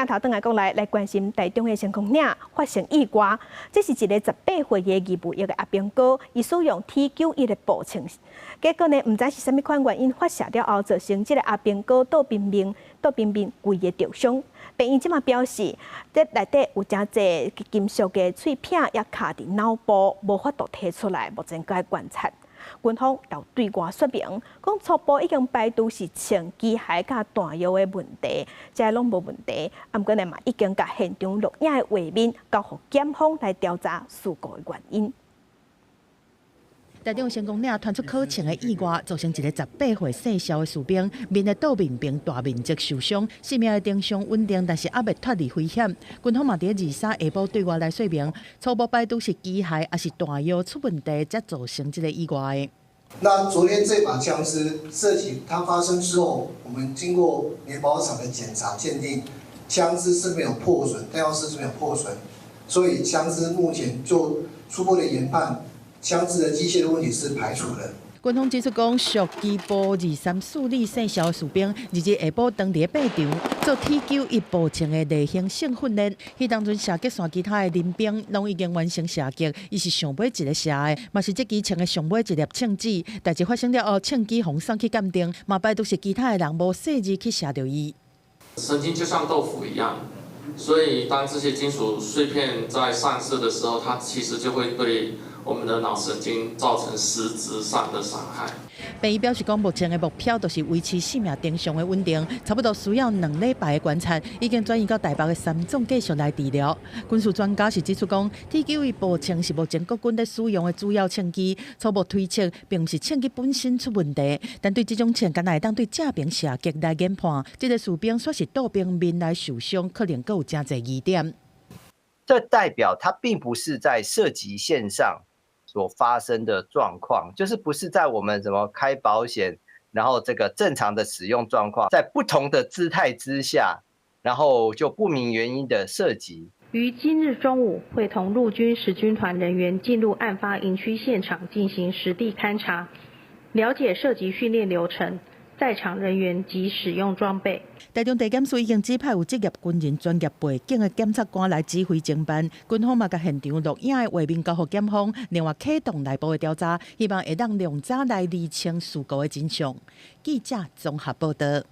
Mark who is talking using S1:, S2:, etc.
S1: 鏡頭轉來國內來關心台中的成功嶺發生意外，這是一个18歲的義務役的阿兵哥，伊使用 T91的步槍，結果呢，毋知是啥物款原因發射了後，造成這个阿兵哥倒邊面規个著傷。病院這馬表示，這內底有誠濟金屬的碎片也卡佇腦部，無法度提出來，目前閣愛觀察。軍方就對外說明，講初步已經排除是槍機械佮彈藥的問題，這攏無問題。啊，毋過呢嘛，已經共現場錄影的畫面交予檢方來調查事故的原因。
S2: 台中成功嶺傳出扣槍的意外，造成一个18歲姓蕭的士兵面的倒面爿大面積受傷，性命的徵象穩定，但是猶未脫離危險。軍方嘛佇23下晡對外來說明，初步排除是機械抑是彈藥出問題，才造成這个意外。
S3: 那昨天這把槍支射擊它發生之後，我們經過聯保廠的檢查鑑定，槍支是沒有破損，彈藥絲是沒有破損，所以槍支目前做初步的研判，槍支的機械的問題是排除的。
S2: 軍方指出講，屬機步234旅姓蕭的士兵，2日下晡當佇咧靶場做 T91步槍的例行性訓練，彼當陣射擊線其他的林兵攏已經完成射擊，伊是上尾一个射的，嘛是這支槍的上尾一粒槍子。代誌發生了後，槍支予送去鑑定，嘛排除是其他的人無細膩去射著伊。
S4: 神經就像豆腐一樣，所以當這些金屬碎片在散射的時候，它其實就會對我們的腦神經造成實質上的傷害。
S2: 病院表示講，目前的目標就是維持生命徵象的穩定，差不多需要2禮拜的觀察，已經轉移到台北的三總繼續來治療。軍事專家是指出講，T91步槍是目前國軍咧使用的主要槍支，初步推測並毋是槍支本身出問題，但對這種槍敢若會當對正爿射擊來研判，這个士兵煞是倒爿面來受傷，可能閣有誠濟疑點。
S5: 這代表它並不是在射擊線上所發生的狀況，就是不是在我們什麼開保險，然後這個正常的使用狀況，在不同的姿態之下，然後就不明原因的射擊。
S6: 於今日中午，會同陸軍十軍團人員進入案發營區現場進行實地勘察，了解射擊訓練流程、在場人員及使用裝備。
S2: 台中地檢署已經指派有職業軍人專業背景的檢察官來指揮偵辦，軍方嘛共現場錄影的畫面交予檢方，另外啟動內部的調查，希望會當量早來釐清事故的真相。記者綜合報道。